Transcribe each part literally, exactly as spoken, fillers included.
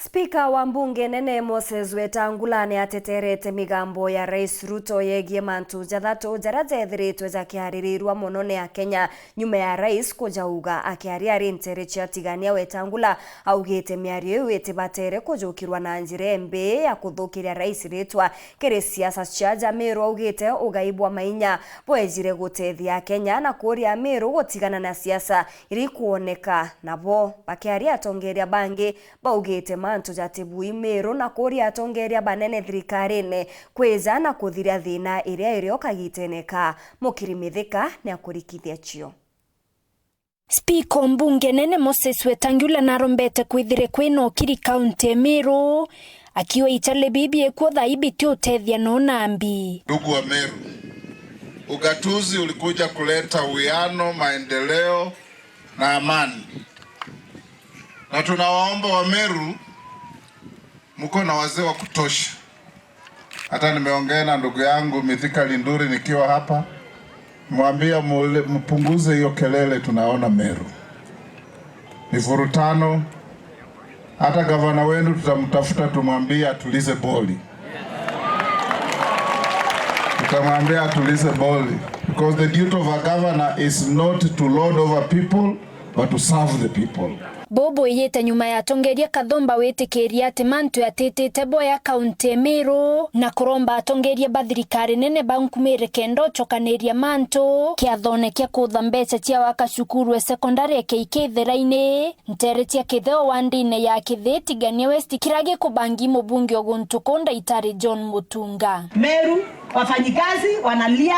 Spika wa mbunge nene Moses Wetangula ni ateterete migambo ya Rais Ruto yegie mantu jathatu jaria jeethiritwe jakiaririrua mono ni Akenya nyuma ya rais kujauga. Akiaria ari nteere cia Tigania, Wetangula augite miario iu itibatere kujukirwa na njira imbi ya kuthukiria rais ritwa kiri siasa cia aja. Meru augite ugai bwa mainya bwejire gutethia Akenya na kuuria Meru gutigana na siasa iria ikwoneka nabo. Bakiaria atongeria bangi baugite mantu jatibui Meru na kuuria atongeria banene thirikarine kwija na kuthiria thina iria irio kagitene ka. Mukiri Mithika ni akurikithia cio. Spika o mbunge nene Moses Wetangula narombete kwithire kwina ukiri kaunti ya Meru, akiuga itale bibi ikuo thaa ii biti utethia no nambi. Ndugu wa Meru, ugatuzi ulikuja kuleta uwiano, maendeleo na amani, na tunawaomba wa Meru, mko na wazee wa kutosha. Hata nimeongea na ndugu yangu Mithika Linturi nikiwa hapa, mwambia mule-, mpunguze hiyo kelele tunaona Meru. Mivurutano. Hata gavana wenu tutamtafuta, tumwambie atulize boli. Tutamwambia atulize boli, because the duty of a governor is not to lord over people, but to serve the people. Bubu iyite nyuma ya atongeria Kathumba witikiria ati mantu yatitite boya kaunti ya Meru, na kuromba atongeria ba thirikari nene bankumire kenda ucokaniria mantu kiathone kia kutha mbeca cia waka cukuru e sekondari ya K K Theraini, nteere cia Kitheo wandine ya Kithii Tigania West, kiria gikubangi mubunge o guntu kuu Ndaitari John Mutunga. Meru, wafanyikazi wanalia,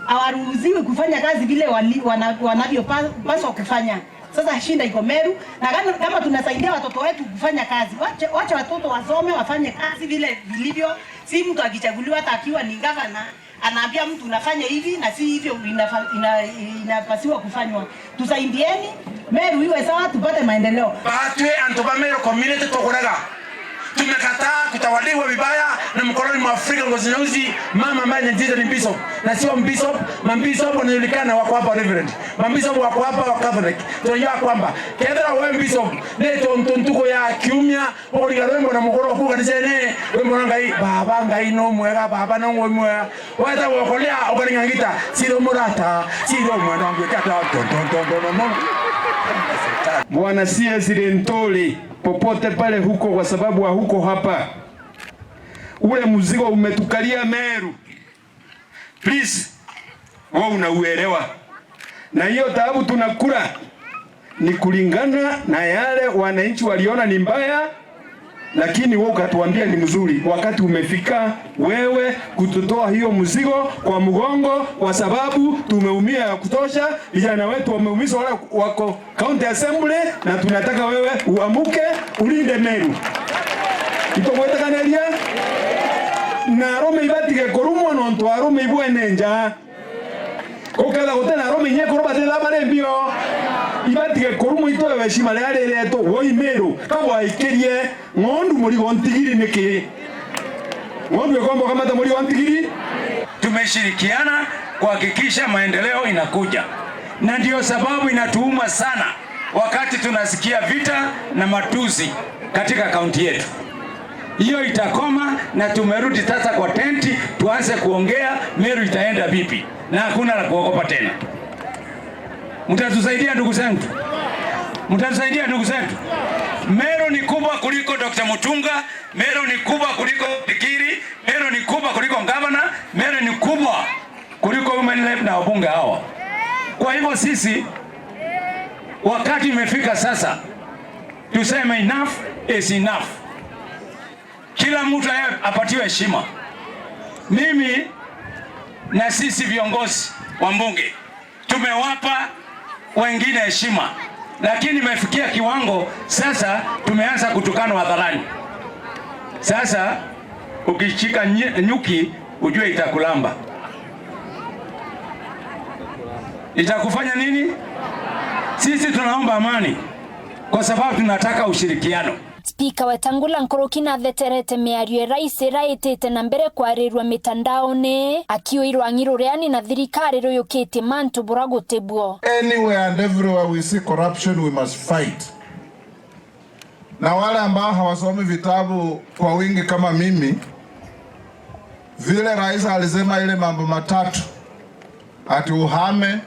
hawaruhusiwi kufanya kazi vile wali-, wana-, wanavyopaswa kufanya. Sasa shida iko Meru, na kama, kama tunasaidia watoto wetu kufanya kazi, wache, wache watoto wasome, wafanye kazi vile vilivyo. Si mtu akichaguliwa hata akiwa ni gavana, anaambia mtu unafanya hivi na si hivyo inafa-, ina-, inapasiwa kufanywa. Tusaidieni, Meru iwe sawa, tupate maendeleo. Batwi antu ba Meru community tukurega. Tumekataa kutawaliwa vibaya na mkoloni Mwafrika ngozi nyeusi, mama ambaye anajiita ni bishop. Na sio bishop, mabishop wanajulikana wako hapa, reverend. Mabishop wako hapa wa Catholic. Tunajua kwamba kethira wewe bishop, ni tontu ntuku ya kiumia, ukuriga rwimbo na mukuru waku kanisene, rwimbo na Ngai, Baba, Ngai no mwega, Baba no mwega. Weta gukoria, ukaringa ngita, "Siro murata, siro mwenda wangu, kata, ton, ton, ton, ton, ton, ton." Bwana C S Linturi, popote pale huko, kwa sababu wa huko hapa, ule mzigo umetukalia Meru. Please, wewe unauelewa. Na hiyo taabu tunakula ni kulingana na yale wananchi waliona ni mbaya, lakini wewe ukatuambia ni mzuri. Wakati umefika wewe kututoa hiyo mzigo kwa mgongo, kwa sababu tumeumia ya kutosha, vijana wetu wameumizwa, wale wako County Assembly, na tunataka wewe uamuke, ulinde Meru. Itugwetekaneria? Na arume ibatige kurumwa nontu arume ibwene njaa. Guketha gutina arume inya ekuru batitha bari mbio. Ibatige kurumwa, itoe heshima riria riretwo woi Meru, kagwaikirie ng'ondu murigo ntigiri niki? Ng'ondu ikomba ukamata murigo ntigiri? Tumeshirikiana kuhakikisha maendeleo inakuja, na ndio sababu inatuuma sana wakati tunasikia vita na matusi katika kaunti yetu. Hiyo itakoma na tumerudi sasa kwa tenti, tuanze kuongea Meru itaenda vipi, na hakuna la kuogopa tena. Mtatusaidia ndugu zangu? Mtatusaidia ndugu zangu? Meru ni kubwa kuliko Doctor Mutunga, Meru ni kubwa kuliko Ndigiri, Meru ni kubwa kuliko gavana, Meru ni kubwa kuliko Women Rep na wabunge hawa. Kwa hivyo sisi, wakati imefika sasa tuseme enough is enough. Kila mtu aye-, apatiwe heshima. Mimi na sisi viongozi wa mbunge tumewapa wengine heshima, lakini imefikia kiwango sasa tumeanza kutukana hadharani. Sasa ukishika nye-, nyuki, ujue itakulamba. Itakufanya nini? Sisi tunaomba amani kwa sababu tunataka ushirikiano. Spika Wetangula nkuruki natheterete miario ya rais iria itite na mbere kwarirua mitandaone, akiuga irwang'i ruriani na thirikari ruyukitie mantu bura gutibwo. Anywhere and everywhere we see corruption, we must fight. Na wale ambao hawasomi vitabu kwa wingi kama mimi, vile rais alisema ile mambo matatu, ati uhame,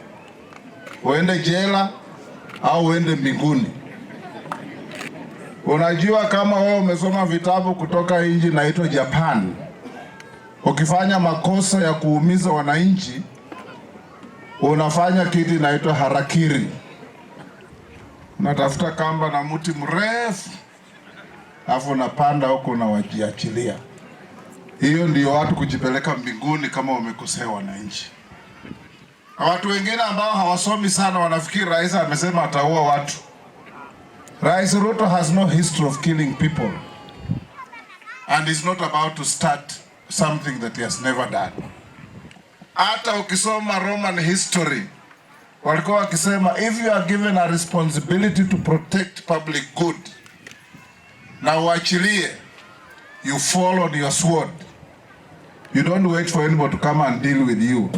uende jela au uende mbinguni. Unajua, kama wewe umesoma vitabu kutoka nchi inaitwa Japan, ukifanya makosa ya kuumiza wananchi, unafanya kitu inaitwa harakiri. Unatafuta kamba na mti mrefu, alafu unapanda huko na wajiachilia. Hiyo ndio watu kujipeleka mbinguni kama wamekosea wananchi. Na watu wengine ambao hawasomi sana wanafikiri rais amesema ataua watu. Rais Ruto has no history of killing people and is not about to start something that he has never done. Hata ukisoma Roman history, walikuwa wakisema, if you are given a responsibility to protect public good, na uachilie, you fall on your sword. You don't wait for anybody to come and deal with you.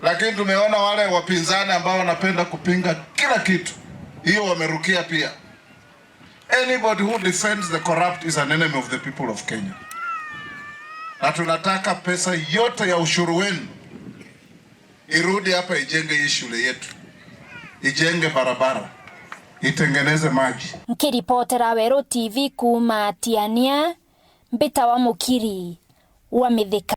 Lakini tumeona wale wapinzani ambao wanapenda kupinga kila kitu, hiyo wamerukia pia. Anybody who defends the corrupt is an enemy of the people of Kenya. Na tunataka pesa yote ya ushuru wenu irudi hapa, ijenge hii shule yetu, ijenge barabara, itengeneze maji. Nkiripotera Weru T V kuuma Tiania, mbitawa Mukiri wa Mithika.